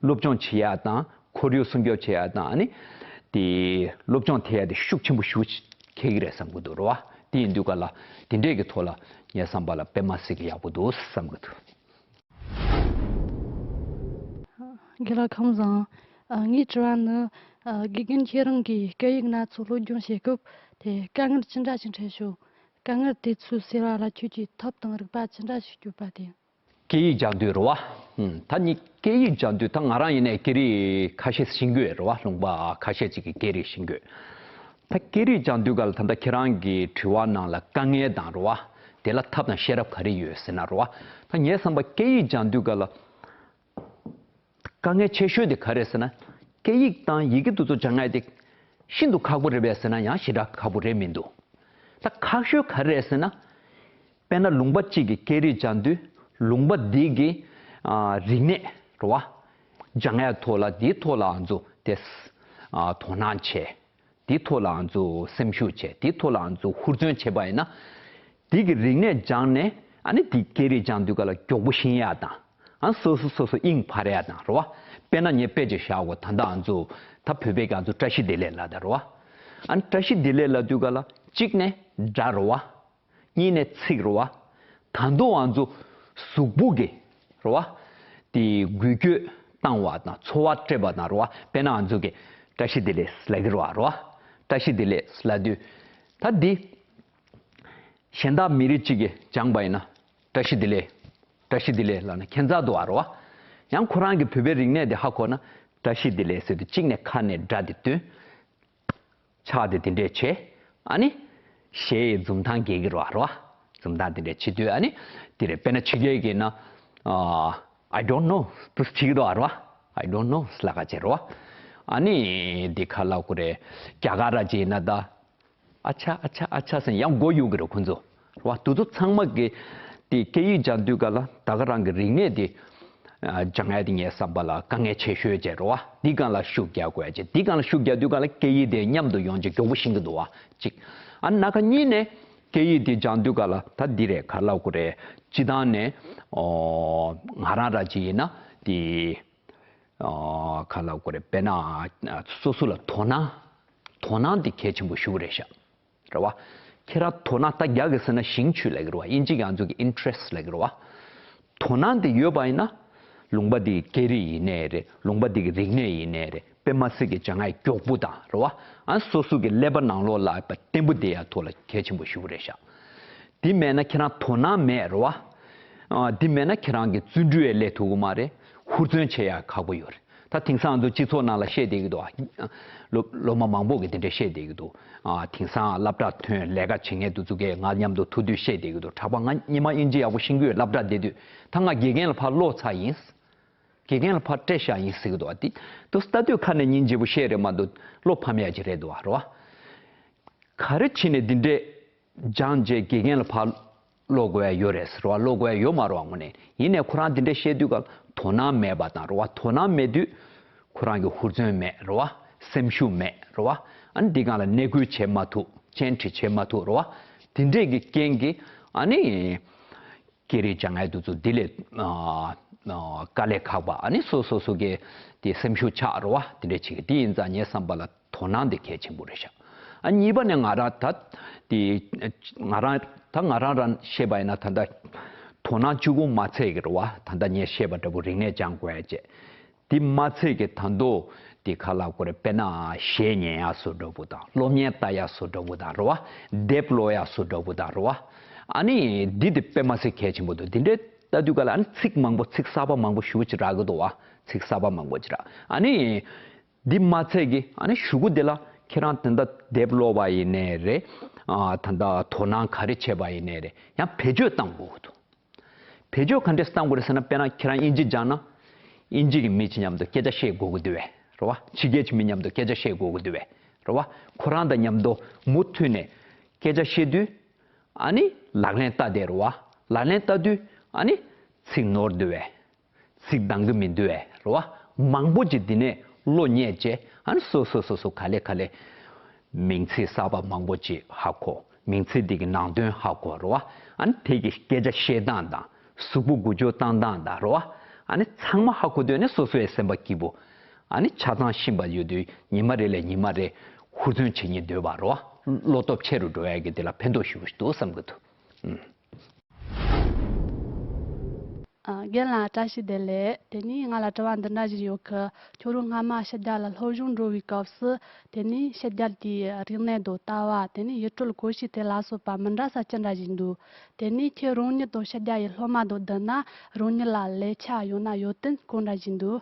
སློབ་སྦྱོང་བྱེད་ཡག་དང་ཁོར་ཡུག་སྲུང་སྐྱོབ་བྱེད་ཡག་དང་ཨ་ནི། དེ་སློབ་སྦྱོང་ཐེབས་ཡག་དེ་ཤུགས་ཆེན་པོ་ཞིག་འཁེལ་གྱི་རེད་བསམ་གྱི་འདུག་རེད་བ། དེ་ཡིན་དུས་ག་ལ་དེ་འདྲས་ཀྱི་ཐོག་ལ་ངའི་བསམ་པ་ལ་དཔེ་མ་སྲིད་ཀྱི་ཡག་པོ་འདུག་བསམ་གྱི་འདུག་རྒན་ལགས་ཁམས་བཟང་། ཨ། ངའི་དྲི་བ་ནི། ཨ། དགེ་རྒན་ཁྱེད་རང་གིས་སྐད་ཡིག་སྣ་ཚོགས་སློབ་སྦྱོང་བྱེད་སྐབས་དེ་དཀའ་ངལ་ཅི་འདྲ་ཞིག་འཕྲད་བྱུང་། དཀའ་ངལ་དེ་ཚོ་སེལ་བ་ལ་ཁྱོད་ཀྱིས་ཐབས་དང་རིག་པ་ཅི་འདྲ་ཞིག་སྤྱོད་པ་དེ། སྐད་ཡིག་སྦྱང་དུས་རེད་བ། ཧུམ། ད་ནི་སྐད་ཡིག་སྦྱང་དུས་ད་ང་རང་ཡིན་ནའི་སྐད་རིགས་ཁ་ཤས་ཤེས་ཀྱི་ཡོད་རེད་བ། ལུང་པ་ཁ་ཤས་ཅིག་གི་སྐད་རིགས་ཤེས་ཀྱི་ཡོད། ད་སྐད་རིགས་སྦྱང་དུས་ག་ལ་ད་ལྟ་ཁྱེད་རང་གི་དྲི་བ་ནང་ལ་དཀའ་ངལ་དང་རེད་བ། དེ་ལ་ཐབས་དང་ཤེས་རབ་ག་རེ་ཡོད་ཟེར་ན་རེད་བ། ད་ངའི་བསམ་པ་སྐད་ཡིག་སྦྱང་དུས་ག་ལ། དཀའ་ངལ་ཆེ་ཤོས་དེ་ག་རེ་ཟེར་ན། སྐད་ཡིག་དང་ཡི་གེ་དེ་ཚོ་སྦྱང་ཡག་དེ་ཤིན་ཏུ་ཁག་པོ་རེད་པས་ཟེར་ན་ཡང་ཞེ་དྲག་ཁག་པོ་རེད་མི་འདུག་ད་ཁག་ཤོས་ག་རེ་རེད་ཟེར་ན། དཔེར་ན་ལུང་པ་གཅིག་གི་སྐད་རིགས་སྦྱང་དུས་ལུང་པ་འདི་གི་ཨ་རིག་གནས་རེད་བ། སྦྱང་ཡག་ཐོག་ལ་འདིའི་ཐོག་ལ་ང་ཚོ་དེ་ཨ་དོ་སྣང་བྱས། དེའི་ཐོག་ལ་ང་ཚོ་སེམས་ཤུགས་བྱས། དེའི་ཐོག་ལ་ང་ཚོ་ཧུར་བརྩོན་བྱས་པ་ཡིན་ན། འདི་གི་རིག་གནས་སྦྱངས་ནས་ཨ་ནི་འདི་སྐད་རིགས་སྦྱང་དུས་ག་ལ་མགྱོགས་པོ་ཤེས་ཡག་དང་། ཨ་སོ་སོ་སོ་སོ་དབྱིངས་འཕར་ཡག་དང་རེད་བ། དཔེར་ན་ངས་དཔེ་ཅིག་བཞག་གོ་ད་ལྟ་ང་ཚོ་ད་བོད་པའི་གི་ང་ཚོ་བཀྲ་ཤིས་བདེ་ལེགས་ལབ་ད་རེད་བ། ཨ་ནི་བཀྲ་ཤིས་བདེ་ལེགས་ལབ་དུས་ག་ལ་གཅིག་ནས་སྒྲ་རེད་བ། གཉིས་ནས་ཚིག་རེད་བ། ད་དུང་ང་ཚོ་གཟུགས་པོ་གི་རེད་བ། དེ་འགུལ་སྐྱོད་བཏང་བ་དང་ཚོར་བ་སྤྲད་པ་དང་རེད་བ། དཔེར་ན་ང་ཚོ་གི་བཀྲ་ཤིས་བདེ་ལེགས་ལབ་ཀྱི་རེད་བ་རེད་བ། བཀྲ་ཤིས་བདེ་ལེགས་ལབ་དུས་ད་འདི། གཞན་དག་མི་རིགས་གཅིག་གིས་སྦྱངས་པ་ཡིན་ན། བཀྲ་ཤིས་བདེ་ལེགས། བཀྲ་ཤིས་བདེ་ལེགས་ལབ་ན་ཁྱད་མཚར་འདུག་ཨ་རེད་བ། ཡང་ཁོ་རང་གི་བོད་པའི་རིག་གནས་དེ་ཧ་གོ་ན། བཀྲ་ཤིས་བདེ་ལེགས་ཟེར་དུས་གཅིག་ནས་ཁ་ནས་སྒྲ་དེ་བཏོན། ཕྱག་དེ་དེ་འདྲས་བྱས། ཨ་ནི། གཞས་ཡི་འཛུམ་མདངས་རྒྱག་གི་རེད་བ་རེད་བ། འཛུམ་མདངས་དེ་འདྲས་བྱེད་དུས་ཨ་ནི། དེ་རེད་དཔེར་ན་ཕྱི་རྒྱལ་གྱིས་ན། ཨ། I don't know དུ་བྲིས་ཀྱི་རེད་བ་རེད་བ། I don't know ལབ་ཀྱི་རེད་བ། ཨ་ནི། འདི་ག་ལབ་དགོས་རེད། རྒྱ་གར་ར་ཅིག་ཡིན་ན་ད། ཨ་ཆ་ཨ་ཆ་ཨ་ཆ་ཟེར་ཡང་མགོ་གཡུག་གི་རེད་ཁོ་ཚོ། རེད་བ། དེ་ཚོ་ཚང་མ་གི་དེ་སྐད་ཡིག་སྦྱང་དུས་ག་ལ་ད་ག་རང་གི་རིག་གནས་དེ་ཨ་སྦྱང་ཡ་དེ་ངའི་བསམ་པ་ལ་དཀའ་ངལ་ཆེ་ཤོས་བྱས་རེད་བ། འདི་སྒང་ལ་ཤུགས་རྒྱག་དགོས་ཡ་བྱས། འདི་སྒང་ལ་ཤུགས་རྒྱག་དུས་ག་ལ་སྐད་ཡིག་དེ་མཉམ་དུ་ཡོང་བྱས་མགྱོགས་པོ་ཤེས་ཀྱི་འདུག་བ། གཅིག་ཨ་ནི་ན་ཁ་གཉིས་ནས་སྐད་ཡིག་དེ་སྦྱང་དུས་ག་ལ་ད་འདི་རེད་ག་ལབ་དགོས་རེད། སྤྱི་བཏང་ནས་ཨོ་ང་རང་ར་ཅིག་ཡིན་ན་དེ། ཨ་ག་ལབ་དགོས་རེད། དཔེར་ན་སོ་སོ་ལ་དོ་སྣང་། དོ་སྣང་དེ་གལ་ཆེན་པོ་ཞེ་པོ་རེད་ཤག་རེད་བ། ཁྱེད་རང་དོ་སྣང་ད་རྒྱ་གི་ཟེར་ན་ཞིང་ཆུ་ལབ་ཀྱི་རེད་བ། དབྱིན་ཇི་གི་ང་ཚོ་གི་interest ལབ་ཀྱི་རེད་བ། དོ་སྣང་དེ་ཡོད་པ་ཡིན་ན། ལུང་པ་འདི་གི་སྐད་རིགས་ཡིན་ནའི་རེད། ལུང་པ་འདི་གི་རིག་གནས་ཡིན་ནའི་རེད། དཔེ་མ་སྲིད་ཀྱི་སྦྱང་ཡ་མགྱོགས་པོ་དང་རེད་བ། ཨ་སོ་སོ་གི་ཀླད་པ་ནང་ལོགས་ལ་ཡ་བརྟན་པོ་བསྡད་ཡ་ཐོག་ལ་གལ་ཆེན་པོ་ཞེ་པོ་རེད་ཤག་འདི་མེད་ན་ཁྱེད་རང་དོ་སྣང་མེད་རེད་བ། ཨ་འདི་མེད་ན་ཁྱེད་རང་གི་བརྩོན་འགྲུས་ཡང་སླེབས་ཐུབ་ཀྱི་མ་རེད། ཧུར་བརྩོན་བྱེད་ཡ་ཁག་པོ་ཡོད་རེད། ད་དེང་སང་ང་ཚོ་སྤྱི་ཚོགས་ནང་ལ་བཤད་བསྡད་ཀྱི་འདུག་ཨ། སློབ་སློབ་མ་མང་པོ་གིས་དེ་འདྲས་བཤད་བསྡད་ཀྱི་འདུག་ཨ་དེང་སང་སློབ་གྲྭ་ཐོན་ལས་ཀ་བྱེད་མཁན་དེ་ཚོ་གིས་ང་མཉམ་དུ་ཐུག་དུས་བཤད་བསྡད་ཀྱི་འདུག་གྲྭ་པ་ང་སྔོན་མ་དབྱིན་ཇི་ཡག་པོ་ཤེས་ཀྱི་ཡོད། སློབ་གྲྭ་བསྡད་དུས་ད་ང་དགེ་རྒན་ལ་ཕར་སློབ་ཚར་ཡིན། དགེ་རྒན་ལ་ཕར་སྤྲད་བཞག་ཡིན་ཟེར་གྱི་འདུག་ཨ་དེ་དུ་ལྟ་དུས་ཁ་ནས་སྙིང་རྗེ་པོ་བཤད་རེད་མ་གཏོགས་བློ་ཕམ་ཡག་ཅིག་རེད་འདུག་ཨ་རེད་བ། ག་རེ་བྱས་ནས་འདི་འདྲས་སྦྱངས་རྗེས་དགེ་རྒན་ལ་ཕར་ཀློག་དགོས་ཡ་ཡོད་རེད་ཟེར་བ། ཀློག་དགོས་ཡ་ཡོད་མ་རེད་བ། དངོས་གནས་ཡིན་ནའི་ཁོ་རང་འདི་འདྲས་བཤད་དུས་སྐབས་དོ་སྣང་མེད་པ་དང་རེད་བ། དོ་སྣང་མེད་དུས་ཁོ་རང་གི་ཧུར་བརྩོན་མེད་རེད་བ། སེམས་ཤུགས་མེད་རེད་བ། ཨ་ནི་འདི་སྒང་ལ་གནས་སྐུལ་བྱེད་མ་ཐུབ། བཅར་འདྲི་བྱེད་མ་ཐུབ་རེད་བ། འདི་འདྲས་ཀྱི་རྐྱེན་གྱིས་ཨ་ནི་སྐད་རིགས་སྦྱང་ཡ་དེ་ཚོ་འདི་ལས་ཨ་ཨ་དཀའ་ལས་ཁག་པ། ཨ་ནི་སོ་སོ་སོ་གི་དེ་སེམས་ཤུགས་ཆག་རེད་བ། དེ་འདྲས་བྱེད་ཀྱི། དེ་ཡིན་ཙང་ངའི་བསམ་པ་ལ་དོ་སྣང་དེ་གལ་ཆེན་པོ་རེད་ཤག་ཨ་གཉིས་པ་ནས་ང་རང་ད་དེ་ང་རང་ད་ང་རང་རང་བཤད་པ་ཡིན་ན། ད་ལྟ་དོ་སྣང་གཅིག་པུ་མ་ཚད་ཀྱི་རེད་བ། ད་ལྟ་ངས་བཤད་པ་འདྲ་པོ་རིག་གནས་སྦྱང་དགོས་ཡ་བྱས། དེ་མ་ཚད་ཀྱི་ད་དུང་དེ་ག་ལབ་དགོས་རེད། དཔེར་ན་གཞས་ཉན་ཡ་བཟོ་འདྲ་པོ་དང་། སློབ་གཉེར་ལྟ་ཡ་བཟོ་འདྲ་པོ་དང་རེད་བ། དེབ་ཀློག་ཡ་བཟོ་འདྲ་པོ་དང་རེད་བ། ཨ་ནི་འདི་དེ་དཔེ་མ་སྲིད་གལ་ཆེན་པོ་འདུག་དེ་འདྲའི་ལྟ་དུས་སྐབས་ལ་ཨ་ནི་ཚིག་མང་པོ། ཚིག་གསར་པ་མང་པོ་ཞེ་པོ་ཅིག་རག་གི་འདུག་བ། ཚིག་གསར་པ་མང་པོ་ཅིག་རག་ཨ་ནི་འདི་མ་ཚད་ཀྱི་ཨ་ནི་གཞུག་གུ་དེ་ལ་ཁྱེད་རང་དེ་འདྲ་དེབ་ཀློག་པ་ཡིན་ནའི་རེད། ཨ་ད་ལྟ་དོ་སྣང་ག་རེ་བྱས་པ་ཡིན་ནའི་རེད། ཡང་བེད་སྤྱོད་གཏང་དགོས་ཀྱི་འདུག་བེད་སྤྱོད་ག་འདྲས་གཏང་དགོས་རེད་ཟེར་ན། དཔེར་ན་ཁྱེད་རང་དབྱིན་ཇི་སྦྱངས་ན། དབྱིན་ཇི་གི་མི་གཅིག་མཉམ་དུ་སྐད་ཆ་བཤད་དགོས་ཀྱི་འདུག་བས་རེད་བ། ཕྱི་རྒྱལ་གྱི་མི་མཉམ་དུ་སྐད་ཆ་བཤད་དགོས་ཀྱི་འདུག་བས་རེད་བ། ཁོ་རང་དང་མཉམ་དུ་མུ་མཐུད་ནས་སྐད་ཆ་བཤད་དུས། ཨ་ནི་ལག་ལེན་བསྟར་བསྡད་རེད་བ། ལག་ལེན་བསྟར་དུས་ཨ་ནི་ཚིག་ནོར་འདུག་བས། ཚིག་འདང་གི་མི་འདུག་བས་རེད་བ། མང་པོ་ཅིག་འདི་ནས་བློ་རྙེད་བྱས། ཨ་ནི་སོ་སོ་སོ་སོ་ག་ལེ་ག་ལེ་མིང་ཚིག་གསར་པ་མང་པོ་ཅིག་ཧ་གོ། མིང་ཚིག་འདི་གི་ནང་དོན་ཧ་གོ་རེད་བ། ཨ་ནི་དེ་གི་སྐད་ཆ་བཤད་སྟངས་དང་། གཟུགས་པོ་འགུལ་སྐྱོད་བཏང་སྟངས་དང་རེད་བ། ཨ་ནི་ཚང་མ་ཧ་གོ་དུས་ནས་སོ་སོའི་སེམས་པ་སྐྱིད་པོ། ཨ་ནི་ཆ་ཚང་ཤེས་པ་ཡོད་དུས་ཉི་མ་རེ་ལས་ཉི་མ་རེ་ཧུར་བརྩོན་བྱེད་སྙིང་འདོད་པ་རེད་བ། བློ་སྟོབས་ཆེ་རུ་འགྲོ་ཡ་གི་དེ་ལ་ཕན་ཐོགས་ཞེ་པོ་ཞིག་འདུག་བསམ་གི་འདུག་ཨུམ། ཨ། རྒན་ལགས་བཀྲ་ཤིས་བདེ་ལེགས། དེ་ནས་ང་ལ་དྲི་བ་འདི་འདྲ་ཞིག་ཡོད་གི། ཁྱོད་རང་སྔ་མ་ཕྱི་རྒྱལ་ལ་སློབ་སྦྱོང་འགྲོ་བའི་སྐབས་སུ། དེ་ནས་ཕྱི་རྒྱལ་དེའི་རིག་གནས་དང་ལྟ་བ། དེ་ནས་ཡུལ་གྲུ་གོམས་གཤིས་དེ་ལ་སོགས་པ་མི་འདྲ་ས་ཅི་འདྲ་ཞིག་འདུག་དེ་ནས་ཁྱེད་རང་ཉིད་དང་ཕྱི་རྒྱལ་ཡི་སློབ་མ་དང་བསྡུར་ན། རང་ཉིད་ལ་ལས་ཆ་ཡང་ན་ཡོན་ཏན་གང་འདྲ་ཞིག་འདུག་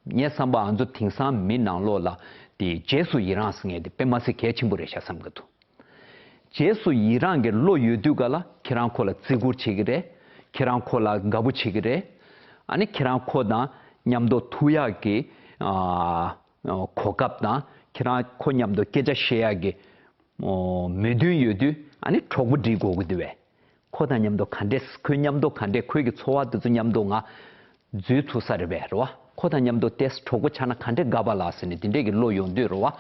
ངའི་བསམ་པ་ང་ཚོ་དེང་སང་མི་ནང་ལོགས་ལ་དེ་རྗེས་སུ་ཡི་རང་ཟེར་མཁན་དེ་དཔེ་མ་སྲིད་གལ་ཆེན་པོ་རེད་ཤག་བསམ་གི་འདུག་རྗེས་སུ་ཡི་རང་གི་བློ་ཡོད་དུས་ག་ལ་ཁྱེད་རང་ཁོ་ལ་བརྩི་བཀུར་བྱེད་ཀྱི་རེད། ཁྱེད་རང་ཁོ་ལ་དགའ་པོ་བྱེད་ཀྱི་རེད། ཨ་ནི་ཁྱེད་རང་ཁོ་དང་མཉམ་དུ་ཐུག་ཡག་གི་ཨ་གོ་སྐབས་དང་། ཁྱེད་རང་ཁོ་མཉམ་དུ་སྐད་ཆ་བཤད་ཡག་གི་མོས་མཐུན་ཡོད་དུས། ཨ་ནི་གྲོགས་པོ་སྒྲིག་དགོས་ཀྱི་འདུག་བས། ཁོ་དང་མཉམ་དུ་ག་འདྲས། ཁོའི་མཉམ་དུ་ག་འདྲས། ཁོའི་གི་འཚོ་བ་དེ་ཚོ་མཉམ་དུ་ང་འཛུལ་ཐུབ་ས་རེད་པས་རེད་བ། ཁོ་དང་མཉམ་དུ་ཏོག་ཙམ་གྲོགས་པོ་ཆགས་ན་ག་འདྲས་དགའ་བ་ལ་ཟེར་ནས་དེ་འདྲས་ཀྱི་བློ་ཡོང་དུས་རེད་བ།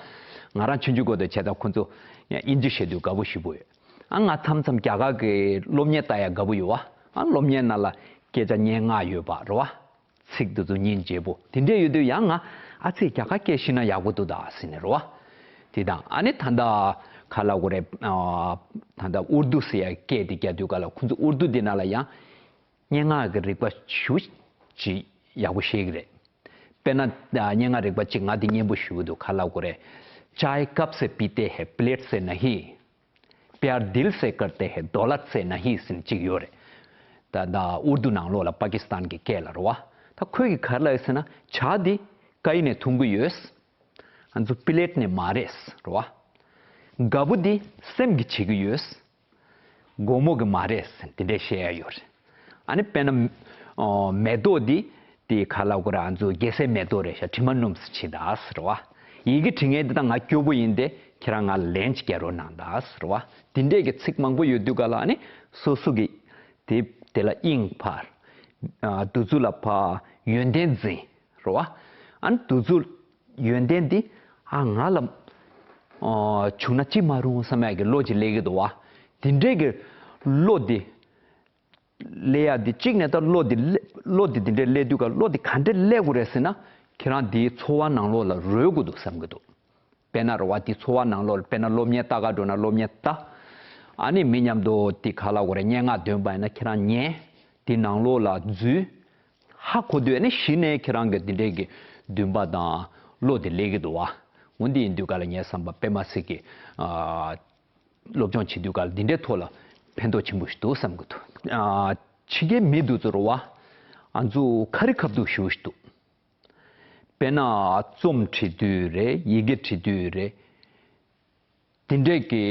ང་རང་ཆུང་ཆུང་སྒང་དུ་བྱས་ཙང་ཁོ་ཚོ་དབྱིན་ཇི་བཤད་དུས་དགའ་པོ་ཞེ་པོ་ཡོད། ཨ་ང་མཚམས་མཚམས་རྒྱ་གར་གྱི་སློབ་གཉེར་ལྟ་ཡག་དགའ་པོ་ཡོད་བ། ཨ་སློབ་གཉེར་ནང་ལ་སྐད་ཆ་སྙན་ངག་ཡོད་པ་རེད་བ། ཚིག་འདི་ཚོ་སྙིང་རྗེ་པོ་དེ་འདྲས་ཡོད་དུས། ཡང་ང་ཨ་ཙི་རྒྱ་གར་སྐད་ཤེས་ན་ཡག་པོ་འདུག་ད་ཟེར་ནས་རེད་བ། དེ་དང་། ཨ་ནི་ད་ལྟ་ག་ལབ་དགོས་རེད། ཨ་ད་ལྟ་ཨུར་དུ་ཟེར་ཡ་སྐད་དེ་རྒྱག་དུས་ག་ལ་ཁོ་ཚོ་ཨུར་དུ་འདི་ནང་ལ་ཡང་སྙན་ངག་གི་རིག་པ་ཞེ་པོ་ཅིག་ཡག་པོ་ཤེས་ཀྱི་རེད། དཔེར་ན་སྙན་ངག་རིག་པ་ཅིག་ང་དེ་སྙན་པོ་ཞེ་པོ་འདུག་ག་ལབ་དགོས་རེད། चाय कप से पीते हैं, प्लेट से नहीं। प्यार दिल से करते हैं, दौलत से नहीं ཟེར་ནས་ཅིག་ཡོད་རེད། ད་ད་ཨུར་དུ་ནང་ལོགས་ལ་པ་ཀི་སི་ཐན་གྱི་སྐད་ལ་རེད་བ། ད་ཁོས་གི་ག་རེ་ལབ་ཡོད་ཟེར་ན། ཇ་འདི་ཀ་ཡི་ནས་འཐུང་གི་ཡོད། ང་ཚོ་པི་ལེད་ནས་མ་རེད་རེད་བ། དགའ་པོ་འདི་སེམས་ཀྱིས་བྱེད་ཀྱི་ཡོད། སྒོར་མོ་གིས་མ་རེད་ཟེར་ནས་དེ་འདྲས་བཤད་ཡ་ཡོད་རེད། ཨ་ནི་དཔེར་ན་ཨོ་མེ་ཏོག་འདི་དེ་ག་ལབ་དགོས་རེད། ང་ཚོ་རྒྱལ་སྲས་མེ་ཏོག་རེད་ཤག་དྲི་མ་སྣོམས་སུ་ཕྱིན་ད་ཟེར་བ། ཡི་གེ་འབྲི་མཁན་འདི་དང་ང་སྐྱོ་པོ་ཡིན་ཏེ། ཁྱེད་རང་ང་ལན་ཅིག་རྒྱག་རོགས་གནང་ད་ཟེར་བ། དེ་འདྲས་ཀྱི་ཚིག་མང་པོ་ཡོད་དུས་ག་ལ། ཨ་ནི་སོ་སོ་གི་དེ་དེ་ལ་དབྱིངས་འཕར། ཨ་དེ་ཚོ་ལ་ཕར་ཡོན་ཏན་འཛིན་རེད་བ། ཨ་ནི་དེ་ཚོ་ཡོན་ཏན་འདི་ཨ་ང་ལ་ཨ་བྱུང་ན་ཅི་མ་རུང་བསམ་ཡག་གི་བློ་ཅིག་སླེབས་ཀྱི་འདུག་བ། དེ་འདྲས་ཀྱི་བློ་འདི་སླེབས་ཡག་འདི། གཅིག་ནས་ད་བློ་འདི་སླེབས། བློ་འདི་འདི་འདྲས་སླེབས་དུས་ག་བློ་འདི་ག་འདྲས་སླེབས་དགོས་རེད་ཟེར་ན། ཁྱེད་རང་འདིའི་འཚོ་བ་ནང་ལོགས་ལ་རོལ་དགོས་འདུག་བསམ་གྱི་འདུག་དཔེར་ན་རེད་བ། འདི་འཚོ་བ་ནང་ལོགས་ལ་དཔེར་ན་སློབ་གཉེར་ལྟ་ག་འགྲོ་ན་སློབ་གཉེར་ལྟ། ཨ་ནི་མི་མཉམ་དུ་འདི་ག་ལབ་དགོས་རེད། སྙན་ངག་འདོན་པ་ཡིན་ན་ཁྱེད་རང་ཉན། འདི་ནང་ལོགས་ལ་འཛུལ། ཧ་གོ་དུས་ཨ་ནི་གཞི་ནས་ཁྱེད་རང་གི་འདི་འདྲས་ཀྱི་འདུན་པ་དང་བློ་འདི་སླེབས་ཀྱི་འདུག་བ། འོ་འདི་ཡིན་དུས་ག་ལ་ངའི་བསམ་པ་དཔེ་མ་སྲིད་ཀྱི་ཨ། སློབ་སྦྱོང་བྱེད་དུས་སྐབས་འདི་འདྲའི་ཐོག་ལ་ཕན་ཐོགས་ཆེན་པོ་ཞིག་འདུག་བསམ་གྱི་འདུག་ཨ། ཕྱི་རྒྱལ་མི་འདི་ཚོ་རེད་བ། ང་ཚོ་ཁ་རི་ཁ་ཐུག་ཞེ་པོ་ཞིག་འདུག་དཔེར་ན་རྩོམ་བྲིས་དུས་རེད། ཡི་གེ་བྲིས་དུས་རེད། འདི་འདྲས་ཀྱི་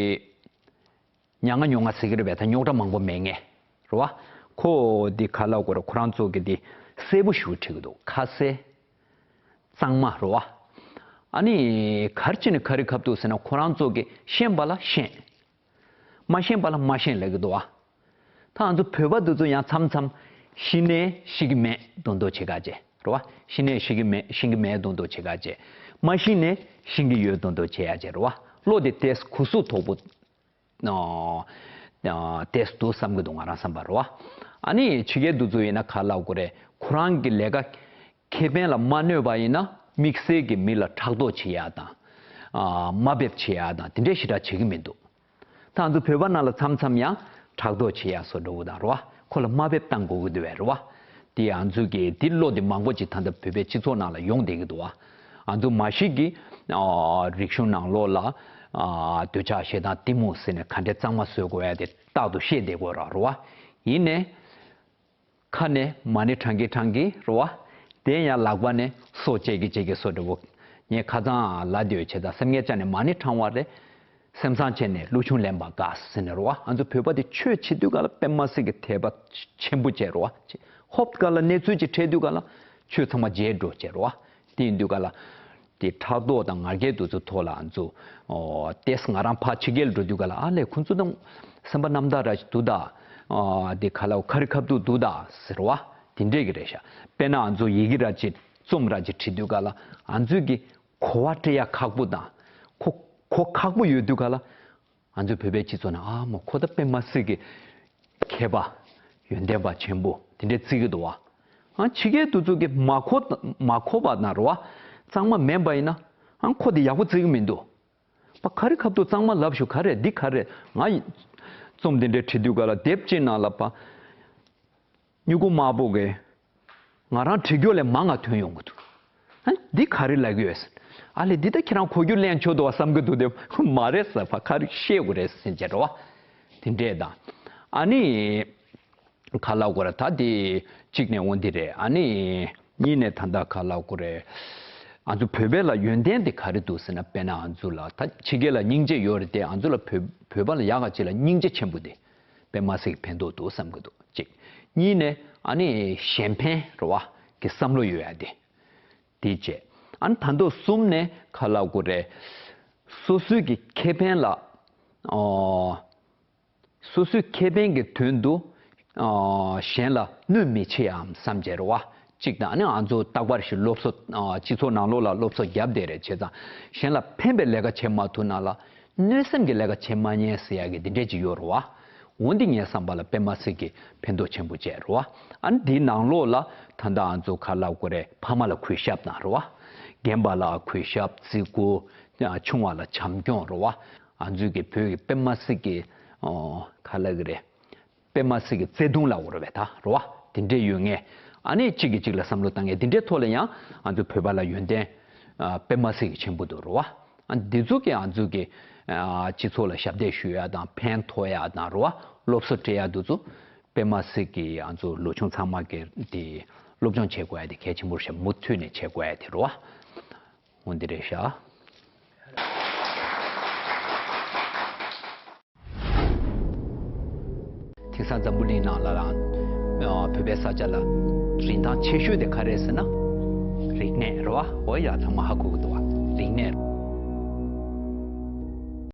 ཉག་ང་ཉོག་ང་ཟེར་གྱི་རེད་པས། ད་རྙོག་དྲ་མང་པོ་མེད་མཁན་རེད་བ། ཁོ་འདི་ག་ལབ་དགོས་རེད། ཁོ་རང་ཚོ་གི་འདི་གསལ་པོ་ཞེ་པོ་བྲིས་ཀྱི་འདུག་ཁ་གསལ། གཙང་མ་རེད་བ། ཨ་ནི་ག་རེ་བྱས་ནས་ག་རེ་ཁ་བཏུད་ཟེར་ན། ཁོ་རང་ཚོ་གིས་ཤེས་པ་ལ་ཤེས། མ་ཤེས་པ་ལ་མ་ཤེས་ལབ་ཀྱི་འདུག་བ། ད་ང་ཚོ་བོད་པ་འདི་ཚོ་ཡང་མཚམས་མཚམས་ཤེས་ནའི་ཤེས་ཀྱི་མེད་མདོག་མདོག་བྱེད་ཀ་བྱེད་རེད་བ། ཤེས་ནའི་ཤེས་ཀྱི་མེད། ཤེས་ཀྱི་མེད་མདོག་མདོག་བྱེད་ཀ་བྱེད། མ་ཤེས་ནའི་ཤེས་ཀྱི་ཡོད་མདོག་མདོག་བྱེད་ཡ་བྱེད་རེད་བ། བློ་དེ་ཏོག་ཙམ་གུ་ཟུག་དོག་པོ། ཨ་ཏོག་ཙམ་འདུག་བསམ་གྱི་འདུག་ང་རང་བསམ་པར་རེད་བ། ཨ་ནི་ཕྱི་རྒྱལ་འདི་ཚོ་ཡིན་ན་ག་རེ་ལབ་དགོས་རེད། ཁོ་རང་གི་ལས་ཀ་ཁེ་ཕན་ལ་མ་གནོད་པ་ཡིན་ན་དམིགས་བསལ་གྱི་མི་ལ་ཕྲག་དོག་བྱེད་ཡ་དང་། ཨ་དམའ་འབེབས་བྱེད་ཡ་དང་དེ་འདྲ་ཞེ་དྲག་བྱེད་ཀྱི་མི་འདུག་ད་ང་ཚོ་བོད་པ་ནང་ལ་མཚམས་མཚམས་ཡང་ཕྲག་དོག་བྱེད་ཡ་བཟོ་འདྲ་བོ་དང་རེད་བ། ཁོ་ལ་དམའ་འབེབས་བཏང་དགོས་ཀྱི་འདུག་བས་རེད་བ། དེ་ང་ཚོ་གི་དེ་བློ་དེ་མང་པོ་ཅིག་ད་ལྟ་བོད་པའི་སྤྱི་ཚོགས་ནང་ལ་ཡོང་བསྡད་ཀྱི་འདུག་བ། ང་ཚོ་མ་གཞི་གི་ཨ་རིག་གཞུང་ནང་ལོགས་ལ་ཨ་འདོད་ཆགས་ཞེ་སྡང་གཏི་མུག་ཟེར་ནས་ག་འདྲས་གཙང་མ་བཟོ་དགོས་ཡ་དེ་རྟག་ཏུ་ཤེས་བསྡད་དགོས་ར་རེད་བ། ཡིན་ནའི། ཁ་ནས་མ་ཎི་བགྲང་གིན་བགྲང་གིན་རེད་བ། དེ་ཡང་ལག་པ་ནས་སྲོག་བཅད་ཀྱིན་བཅད་ཀྱིན་བཟོ་འདྲ་བོ། ངས་ཁ་སང་ལབ་དུས་བྱས་ཙང་སེམས་ངལ་བཅངས་ནས་མ་ཎི་བགྲང་བ་རེད། སེམས་བཟང་བྱས་ནས་ཀླུ་ཆུང་ལེན་པ་དགའ་ཟེར་ནས་རེད་བ། ང་ཚོ་བོད་པ་དེ་ཆོས་བྱེད་དུས་ག་ལ་དཔེ་མ་སྲིད་ཀྱི་དད་པ་ཆེན་པོ་བྱས་རེད་བ། ཧོབ་ག་ལ་གནས་ཚུལ་ཅིག་འཕྲད་དུས་ག་ལ་ཆོས་ཚང་མ་བརྗེད་འགྲོ་བྱས་རེད་བ། དེ་ཡིན་དུས་ག་ལ། དེ་ཕྲག་དོག་དང་ང་རྒྱལ་དེ་ཚོ་ཐོག་ལ་ང་ཚོ། ཨོ། ཏོག་ཙམ་ང་རང་ཕར་ཕྱི་རྒྱལ་འགྲོ་དུས་ག་ལ་ཨ་ལས་ཁོ་ཚོ་དང་སེམས་པ་རྣམ་དག་ར་ཞིག་འདུག་ད། ཨ་དེ་ག་ལ་ཁ་རི་ཁ་ཐུག་འདུག་ད་ཟེར་བ། དེ་འདྲས་ཀྱི་རེད་ཤག་དཔེར་ན་ང་ཚོ་ཡི་གེ་ར་ཅིག་རྩོམ་ར་ཅིག་བྲིས་དུས་ག་ལ་ང་ཚོས་ཀྱི་གོ་བ་སྤྲད་ཡ་ཁག་པོ་དང་། གོ་གོ་ཁག་པོ་ཡོད་དུས་ག་ལ། ང་ཚོའི་བོད་པའི་སྤྱི་ཚོགས་ནང་ཨ་མོ་ཁོ་ད་དཔེ་མ་སྲིད་ཀྱི་མཁས་པ། ཡོན་ཏན་པ་ཆེན་པོ་དེ་འདྲའི་བརྩི་གི་འདུག་བ། ཨ་ཕྱི་རྒྱལ་དེ་ཚོ་གིས་མ་གོ་མ་གོ་བ་ན་རེད་བ། གཙང་མ་མིན་པ་ཡིན་ན་ཨ་ཁོ་དེ་ཡག་པོ་བརྩི་གི་མི་འདུག་པ། ག་རེ་ཁ་ཐུག་གཙང་མ་ལབ་ཤོག་ག་རེ་འདི་ག་རེ་ང་ཡི་རྩོམ་དེ་འདྲའི་བྲིས་དུས་ག་ལ་དེབ་ཅིག་ནང་ལ་པ། སྨྱུ་གུ་དམར་པོ་གིས་ང་རང་བྲིས་རྒྱུ་ལས་མང་ང་ཐོན་ཡོང་གི་འདུག་ཨ་འདི་ག་རེ་ལབ་ཀྱི་ཡོད་ཟེར། ཨ་ལས་འདི་ད་ཁྱེད་རང་གོ་རྒྱུ་ལེན་ཆོག་འདུག་བ་བསམ་གི་འདུག་དེ་མ་རེད་ཟེར་བ་ག་རེ་བཤད་དགོས་རེད་ཟེར་བྱས་རེད་བ། དེ་འདྲས་དང་། ཨ་ནི། ག་ལབ་དགོས་རེད་ད་དེ་གཅིག་ནས་འོ་འདི་རེད། ཨ་ནི། གཉིས་ནས་ད་ལྟ་ག་ལབ་དགོས་རེད། ང་ཚོ་བོད་པའི་ལ་ཡོན་ཏན་དེ་ག་རེ་འདུག་ཟེར་ན་དཔེར་ན་ང་ཚོ་ལ་ད་ཕྱི་རྒྱལ་ལ་སྙིང་རྗེ་ཡོད་རེད་དེ་ང་ཚོ་ལ་བོད་བོད་པ་ལ་ཡག་ག་ཅིག་ལ་སྙིང་རྗེ་ཆེན་པོ་དེ། དཔེ་མ་སྲིད་ཀྱི་ཕན་ཐོགས་འདུག་བསམ་གྱི་འདུག་གཅིག་གཉིས་ནས་ཨ་ནི་གཞན་ཕན་རེད་བ་གི་བསམ་བློ་ཡོད་ཡ་དེ། དེ་བྱས། ཨ་ནི་ད་དུང་གསུམ་ནས་ག་ལབ་དགོས་རེད། སོ་སོའི་གི་ཁེ་ཕན་ལ། ཨོ། སོ་སོའི་ཁེ་ཕན་གྱི་དོན་དུ། ཨོ། གཞན་ལ་གནོད་མི་བྱེད་ཡའམ་བསམ་བྱས་རེད་བ། གཅིག་དང་ཨ་ནི་ང་ཚོ་རྟག་པར་ཞིག་སློབ་གསོ། ཨོ། སྤྱི་ཚོགས་ནང་ལོགས་ལ་སློབ་གསོ་བརྒྱབ་བསྡད་རེད་བྱས་ཙང་གཞན་ལ་ཕན་པའི་ལས་ཀ་བྱེད་མ་ཐུབ་ན་ལ། གནོད་སེམས་ཀྱི་ལས་ཀ་བྱེད་མ་ཉན་ཟེར་ཡག་གི་འདི་འདྲས་ཅིག་ཡོད་རེད་བ། འོ་འདི་ངའི་བསམ་པ་ལ་དཔེ་མ་སྲིད་ཀྱི་ཕན་ཐོགས་ཆེན་པོ་བྱས་རེད་བ། ཨ་ནི་འདིའི་ནང་ལོགས་ལ་ད་ལྟ་ང་ཚོ་ག་ལབ་དགོས་རེད། ཕ་མ་ལ་གུས་ཞབས་དང་རེད་བ། རྒན་པ་ལ་གུས་ཞབས་བརྩི་བཀུར། ཆུང་བ་ལ་བྱམས་སྐྱོང་རེད་བ། ང་ཚོའི་གི་བོད་ཀྱི་དཔེ་མ་སྲིད་ཀྱི། ཨོ། ག་ལབ་ཀྱི་རེད། དཔེ་མ་སྲིད་ཀྱི་བརྩེ་དུང་ལབ་དགོས་རེད་པས་ད་རེད་བ། དེ་འདྲས་ཡོད་ངེས། ཨ་ནི་གཅིག་གིས་གཅིག་ལ་བསམ་བློ་བཏང་ངེས་དེ་འདྲའི་ཐོག་ལ་ཡང་ང་ཚོ་བོད་པ་ལ་ཡོན་ཏན། ཨ། དཔེ་མ་སྲིད་ཀྱི་ཆེན་པོ་འདུག་རེད་བ། ཨ། འདི་ཚོ་གིས་ང་ཚོ་གི། ཨ། སྤྱི་ཚོགས་ལ་ཞབས་འདེགས་ཞུ་ཡ་དང་ཕན་ཐོགས་ཡ་དང་རེད་བ། སློབ་གསོ་སྤྲད་ཡ་འདི་ཚོ་དཔེ་མ་སྲིད་ཀྱི་ང་ཚོ་ལོ་ཆུང་ཚང་མ་གི་དེ་སློབ་སྦྱོང་བྱེད་དགོས་ཡ་དེ་གལ་ཆེན་པོ་རེད་ཤག་མུ་མཐུད་ནས་བྱེད་དགོས་ཡ་དེ་རེད་བ། འོ་འདི་རེད་ཤག་དེང་སང་འཛམ་བུ་གླིང་ནང་ལ་རང་། ཨ། བོད་པའི་ས་ཆ་ལ་རིན་ཐང་ཆེ་ཤོས་དེ་ག་རེ་རེད་ཟེར་ན། རིག་གནས་རེད་བ། འོ་ཡ་ཚང་མ་ཧ་གོ་གི་འདུག་བ། རིག་གནས།